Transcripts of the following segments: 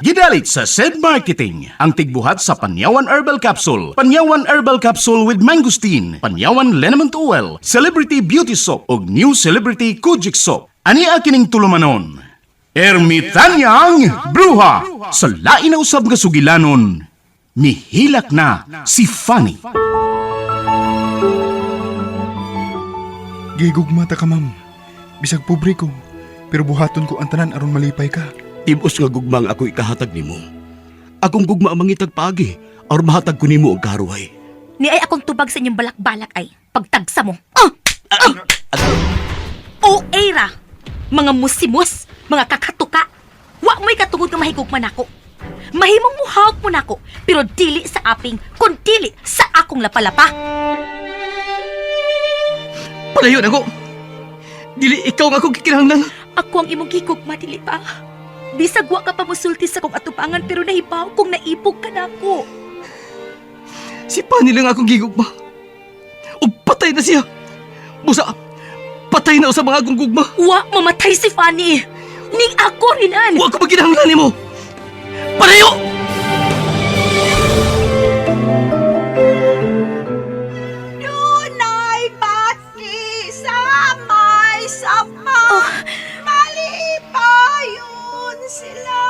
Gidalit sa SED Marketing ang tigbuhat sa Panyawan Herbal Capsule, Panyawan Herbal Capsule with Mangosteen, Panyawan Liniment Oil, Celebrity Beauty Soap ug New Celebrity Kojic Soap. Ani kining tulumanon? Ermitanyang Bruha sa lain na usab nga sugilanon. Mihilak na si Fanny. Gigugma ta ka, ma'am. Bisag pobre ko, pero buhaton ko ang tanan aron malipay ka. Tibos nga gugma ang ako ikahatag nimo. Akong gugma ang mangitag paagi aron mahatag ko nimo ang karuhay. Ni ay akong tubag sa inyong balak-balak ay pagtagsa mo. Ah! Ah! O era, mga musimus, mga kakatuka. Wa mo'y katungod nga mahigugma nako. Mahimong muhawak mo nako, pero dili sa aping, kun dili sa akong lapalapa. Palayo na ko. Dili ikaw nga akong gikinahanglan. Ako ang imong gigugma, dili ba? Bisag wa ka pa musulti sa kong atubangan pero nahibaw kung naibog ka nako. Si Pani lang akong gigugma. Ug patay na siya. Busa, patay na sa mga akong gugma. Wa mamatay si Fanny. Ning ako rinan. Wa ko maginahanglan nimo. Palayo! Dunay bati sa may sapa. Malipayon sila.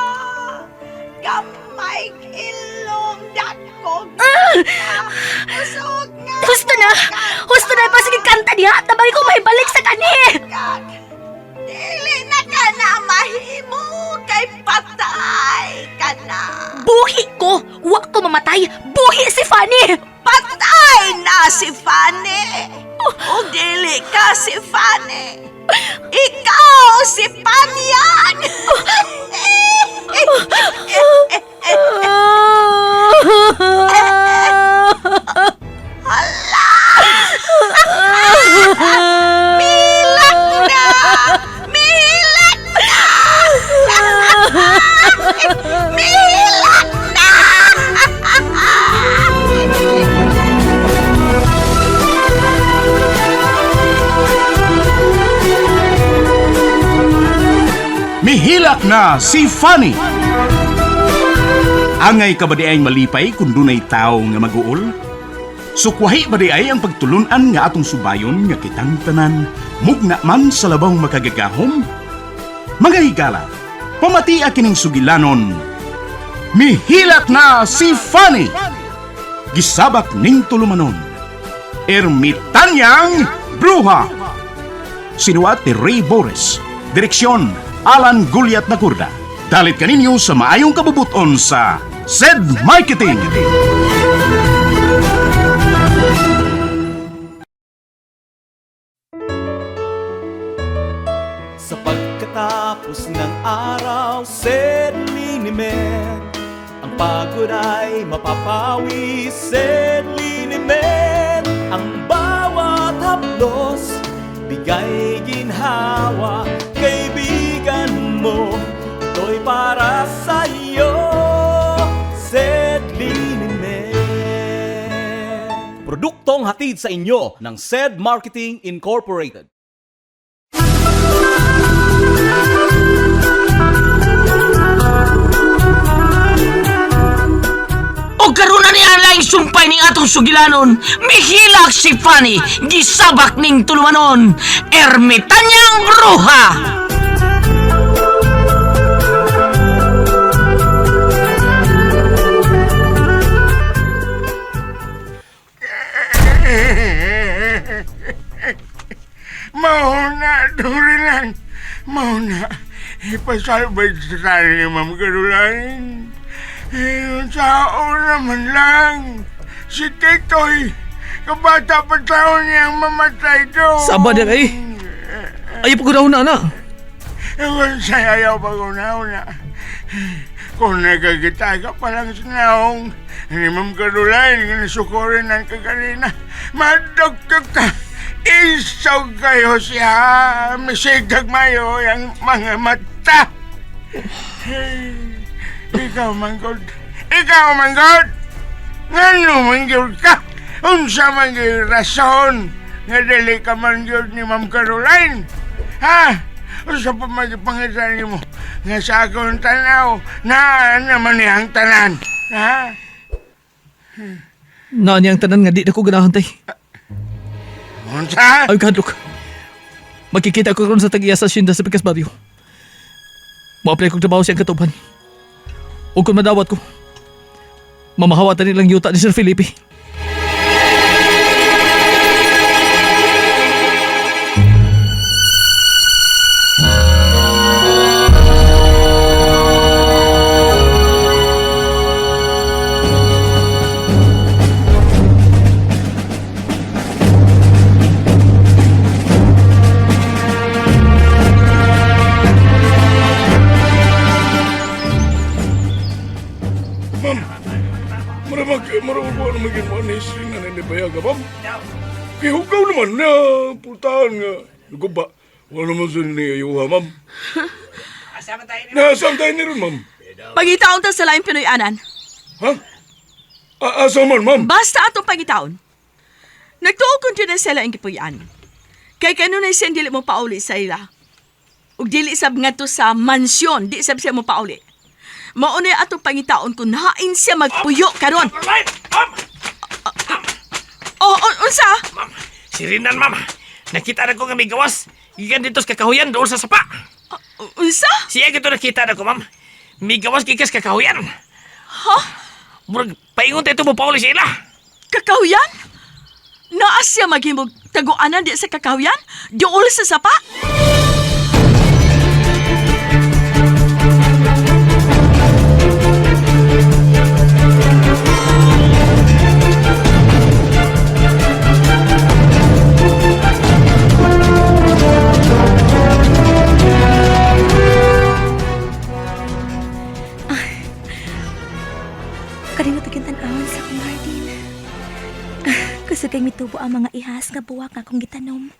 Gamay ilong dakog. Usog nga. Husto na! Husto na! Pasige kanta diha! Tabang ko may balik sa kani! Kag, dili na ka na mahimo kay patay ka na. Buhi ko! Wa ko mamatay! Buhi si Fanny! Patay na si Fanny. O dili ka si Fanny. Ikaw si Panyag. Milak na! Milak na! Milak na! Mihilak na si Fanny. Angay ka ba di ay malipay kung dunay tao nga maguol? Sukwahi ba di ay ang pagtulunan nga atong subayon nga kitang tanan, mugna man sa labang makagagahom? Mga higala, pamatia kining sugilanon. Mihilak na si Fanny! Gisabak ning tulumanon. Ermitanyang Bruha! Sinuat ni Ray Boris. Direksyon, Alan Guliat Nakurda. Dalit kaninyo sa maayong kabubuton sa SED Marketing. Sa pagkatapos ng araw, Sed Liniment. Ang pagod ay mapapawi, Sed Liniment. Ang bawat haplos, bigay ginhawa. Kaibigan mo, ito'y para sa'yo, Sed Liniment. Produktong hatid sa inyo ng Sed Marketing Incorporated. O karon na ni ang sumpay ning atong sugilanon, mihilak si Fanny, gisabak ning tulumanon, ermitanyang bruha! Mauna, Durilan. Mauna. Ipasalbay sa tayo ni Ma'am Caroline. Eh, yung tao naman lang. Si Titoy, kabata pa tao niyang mamatay doon. Saba na kay. Ayaw pa ko na na. Ewan sa ayaw pa ko na. Kung nagkakita ka pa lang sa naong, ni Ma'am Caroline, nga nasukurin ang kaganina, madugtog ka. Isaw kayo siya. Misigag mayo ang mga mata. Hey, ikaw, manggod. Ikaw, manggod. Ngano man gyud ka? Unsa man gyud rason nga dili ka man gyud ni Ma'am Caroline? Ha? Usa pa magipangita nimo nga sa akong tanaw na naman niyang tanan. Ha? Naa niya ang tanan nga di na ko ganahan, tay. Unsa? Ay, kahadlok. Magkikita ko karon sa tag-iya sa asyenda sa Pikas Barrio. Mo-apply kong trabaho siyang katuban. O kung madawat ko, mamahawatan nilang yuta ni Sir Felipe. Ma'am, maramag, maramag ko ano maging mga history na nanibayaga, ma'am. Kay hugaw naman na pultahan nga. Naguba, wala naman sa niyayuha, ma'am. Nasaan tayo ni ron, ma'am? Pangitaon ta sa laing Pinoy-anan. Ha? Asa man, ma'am? Basta atong pangitaon. Nagtuo kung dyan na sila ang gipuy-an. Kay kanunay siya dili mo pauli sa ila. Ug dili sab ngadto sa mansyon, di sab siya mo pauli. Mao na atong pangitaon kung hain siya magpuyo karon. Ma'am! Oh, unsa? Ma'am, si Rinan, ma'am. Nakita na ko nga may gawas. Gikan dito sa kakahuyan doon sa sapa. Unsa? Siya gito nakita na ko, ma'am. May gawas gikas kakahuyan. Ha? Murag, paingon tayo mo pauli sa ila. Kakahuyan? Naa siya maghimog taguanan di sa kakahuyan? Duol sa sapa? Kanino to tan-awon sa akong garden. Kusog kay mitubo ang mga ihas nga buwak nga akong gitanom.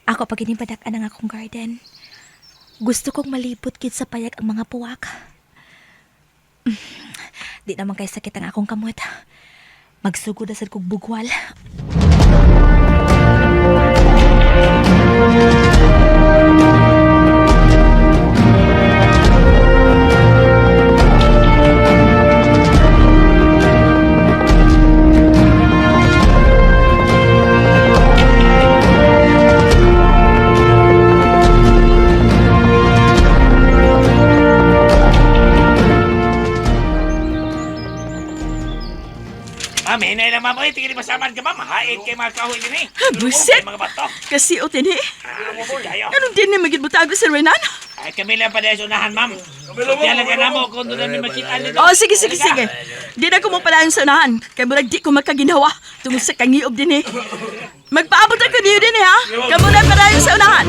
Ako pag ginibadak ang akong garden. Gusto kong malibot gid sa payag ang mga buwak. Di naman kay sakit ang akong kamot. Magsugod na sad kog bugwal. Ma'am, hinay lang, ma'am. Ay, tingin masaman ka, ma'am. Hait kay mga kahoy din eh. Buset! Mga bato. Kasi o tinhi. Ah, kayo. Anong din ni magibutago si Renan? Ay, kami lang pa sa unahan, ma'am. Kaya lang ka na mo kung doon namin makita nito. Oh, sige, sige, sige. Di na ko mo palayon sa unahan. Kay murag di ko makaginawa tungod sa kangiob din eh. Magpaabot ako niyo din eh, ha? Kamo na palayon sa unahan.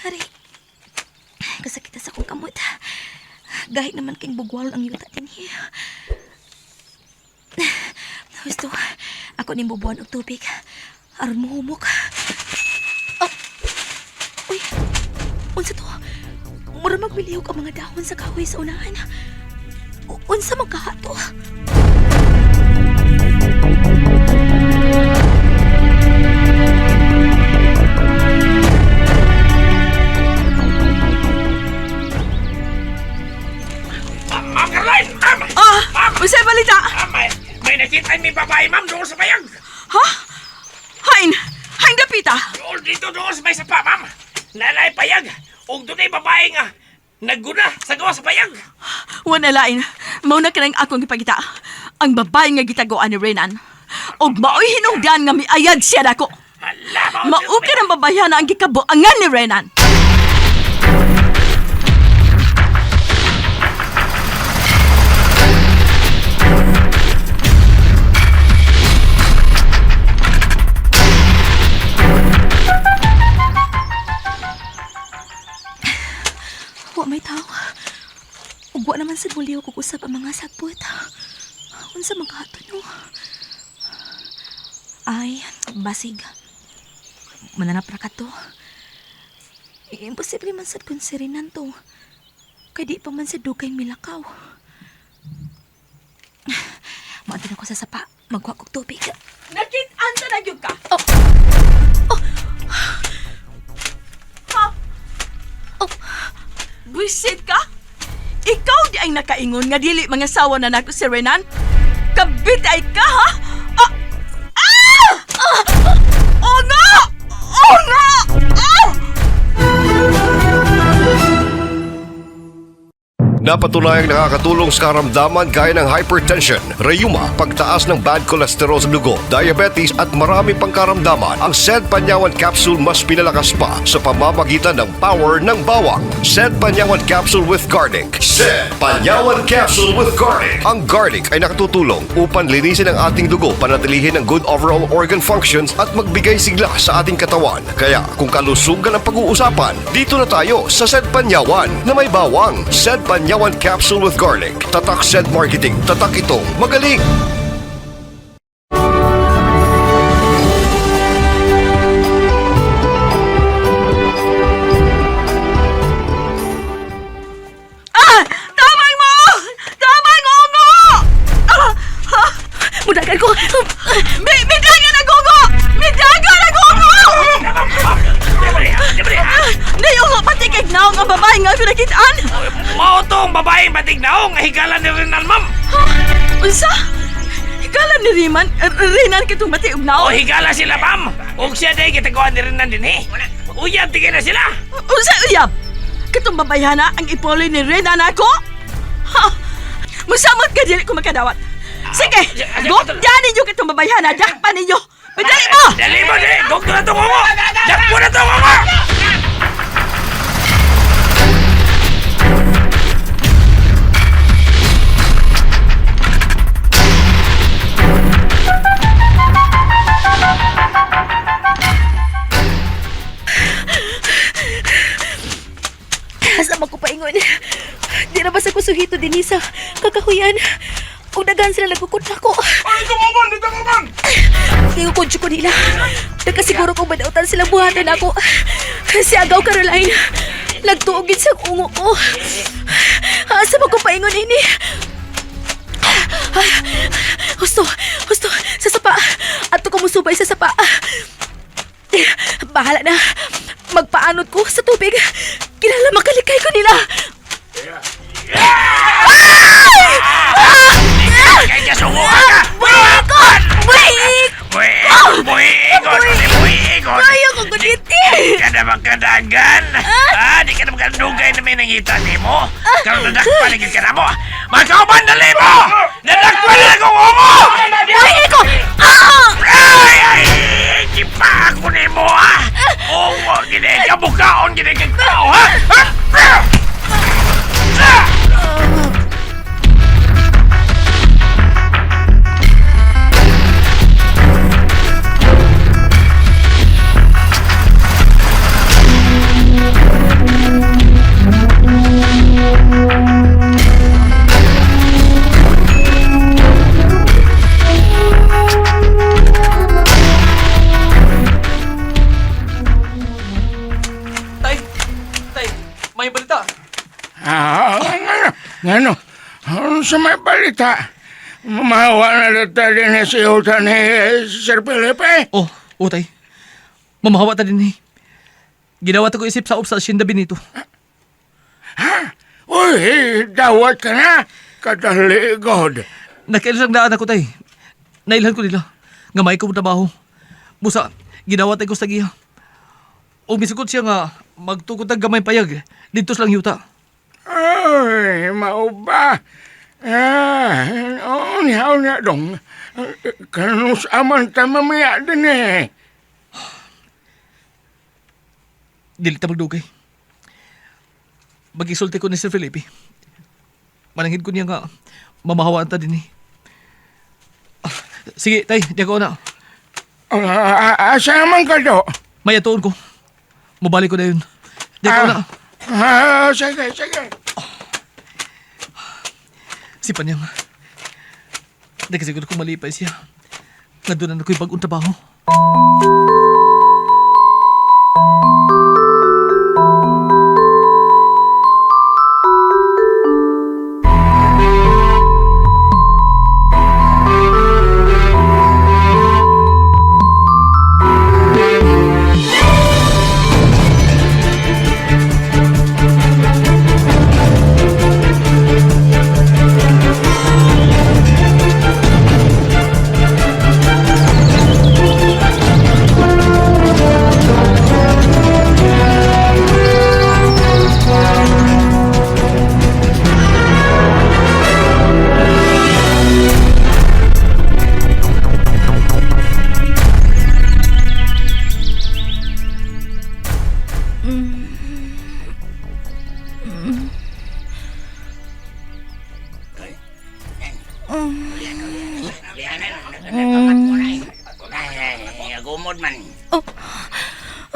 Aray, kasakit sa akong kamot. Gahit naman kayong bugwal ang yuta din Gusto, ako ning bubuan og tubig. Aron mohumok. Oh. Uy, unsa to? Mura magmilihok ang mga dahon sa kahoy sa unahan. Unsa man kaha to? Ma'am Caroline! Ma'am! Ah, unsay balita? Ma'am, may nakita may babae, ma'am, doon sa bayag. Ha? Hain! Hain dapita! Doon dito, doon sa may sapa, ma'am. Nanay payag. Ug doon ay babae nga. Nagguna sa gawa sa payag. Wala lain. Mao na kanang akong gipagita. Ang babae nga gitagoan ni Renan. Og maoy hinungdan nga miayad siya nako. Hala, mao Mao ka ng babayhana ang gikabuangan ni Renan. Wa may tao. Ug wa naman sad mulihok og usab ang mga Unsa man kato no? Ay, basig. Mananap ra ka to. Imposible man sad kung si Renan to. Kay di pa man sa dugay milakaw. Maadto na ko sa sapa. Magkuha kog tubig. Nakit-an ta na gyud ka. Oh. Oh. Ha? Oh. Buisit ka? Ikaw di ay nakaingon nga dili mga sawa na nako si Renan? Kabit ay ka, ha? Ah! Ah! Ah! Oh, no! Oh, no! Ah! Napatunayang nakakatulong sa karamdaman gaya ng hypertension, rayuma, pagtaas ng bad cholesterol sa dugo, diabetes at marami pang karamdaman. Ang Sed Panyawan Capsule mas pinalakas pa sa pamamagitan ng power ng bawang. Sed Panyawan Capsule with Garlic. Sed Panyawan Capsule with Garlic. Ang garlic ay nakatutulong upang linisin ang ating dugo, panatilihin ang good overall organ functions at magbigay sigla sa ating katawan. Kaya kung kalusugan ang pag-uusapan, dito na tayo sa Sed Panyawan na may bawang. Sed Panyawan Capsule with Garlic. Tatak Sed Marketing. Tatak itong magaling. Ah! Tamay mo! Tamay mo, ngo! Ah! Ah! Mudagan ko. Mi midagan ang gongo! Midagan ang gongo! Nayungo pati kay naong ang babae nga ako nakitaan! Mao tong babaeng batig naong nga higala ni Renan, ma'am. Unsa? Higala ni Riman, Renan kitong bati og O naong. higala sila, ma'am. Ug siya day gitaguan ni Renan dinhi. Uyab tigay na sila. Unsa uyab? Katong babayhana ang ipuli ni Renan ako? Ha! Musamot ka dili ko makadawat. Sige, gugda ninyo katong babayhana, dakpan ninyo. Padali mo! Dali mo, dali. Gugto na tong ungo. Dakpo na tong ungo. Asa man ko paingon. Di na basta ko suhito din sa kakahuyan. Kung daghan sila nagkukod ako. Ay, tumuban! Di tumuban! Gigukod ko nila. Nagkasiguro kong badautan sila buhatan ako. Si Agaw Caroline, nagtuogin sa ungo ko. Asa man ko paingon ini? Husto, husto, sa sapa. Ato ko musubay sa sapa. Bahala na. Magpaanod ko sa tubig. Kilala makalikay ko nila. Kay kasungo ka. Buhay ko! Buhay! Buigon, buigon, buigon. Ayaw ko guniti! Di ka na magkadagan. Ah, di ka na magkadugay na may nangita nimo. Karon nadakpan na gyud ka na mo. Magkauban dali mo. Nadakpan na akong ungo. Buhay ko! Ah! Ay, ay, gipa ako nimo ah. Ungo gini ka bukaon gini kag tao ha. Ah! Ah! Tay! Tay! May balita! Ah, ano? Ano? Ano sa may balita? Mamawa na data din si Uta ni Sir Felipe. Oh, oh tay. Mamahawa ta din eh. Ginawa ta ko isip sa sa Hacienda Benito. Ha? Uy, dawat ka na. Kataligod. Nakailan lang daan ako tay. Nailhan ko nila. Nga may ko trabaho. Busa, ginawa tay ko sa giya. O misukot siya nga magtukod ang gamay payag. Dito lang yuta. Ay, mao ba? Ah, nihaw na dong. Kanus aman ta mamaya din eh. Dili ta magdugay. Magisulti ko ni Sir Felipe. Mananghid ko niya nga mamahawaan ta din eh. Ah, sige, tay, di ako na. Ah, asa man ka do? May atuon ko. Mabalik ko na yun. Di ako na. Ah, sige, sige. Si Panyang. Nakasiguro kong malipay siya. Nga doon na ako'y bagong trabaho.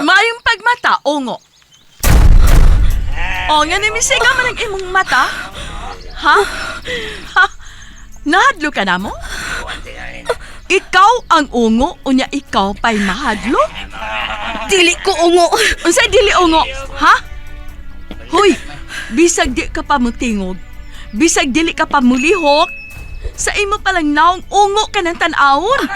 Maayong pagmata, ungo. O, nga ni misiga man ang imong mata. Ha? Ha? Nahadlo ka na mo? Ikaw ang ungo, unya ikaw pa'y mahadlo? Dili ko ungo. Unsay dili ungo, ha? Hoy, bisag di ka pa mutingog, bisag dili ka pa mulihok, sa imo palang naong ungo ka ng tan-awon.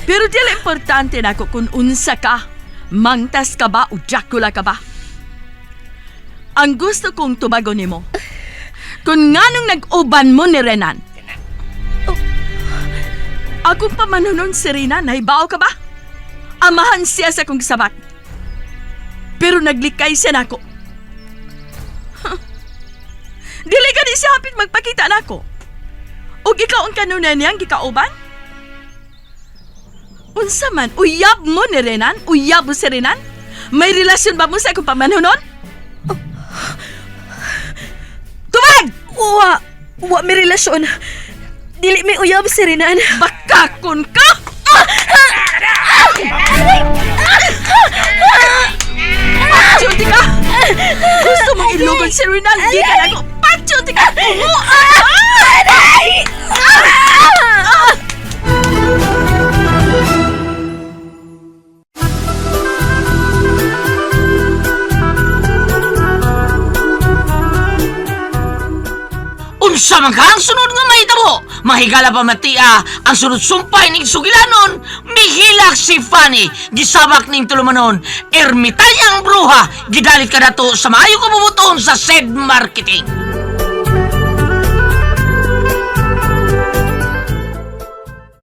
Pero dili importante nako kung unsa ka, mangtas ka ba o Dracula ka ba. Ang gusto kong tubagon nimo, kung nganong nag-uban mo ni Renan. Akong pamanunon si Renan, nahibaw ka ba? Amahan siya sa kong sabak. Pero naglikay siya nako. Huh. Dili ka di siya hapit magpakita nako. Ug ikaw ang kanunay niyang gikauban? Unsa man, uyab mo ni Renan? Uyab mo si Renan? May relasyon ba mo sa akong pamanunon? Tubag! Wa, wa may relasyon. Dili may uyab si Renan. Bakakon ka! Patsyunti ka! Gusto mong ilugon si Renan, di ka na ako! Patsyunti ka! Aray! Unsa man ka ang sunod nga mahitabo? Mahigala pa matia ang sunod sumpay ning sugilanon, mihilak si Fanny, gisabak ning tulumanon, ermitanyang bruha, gidalit ka dato sa maayo kabubuton sa said marketing.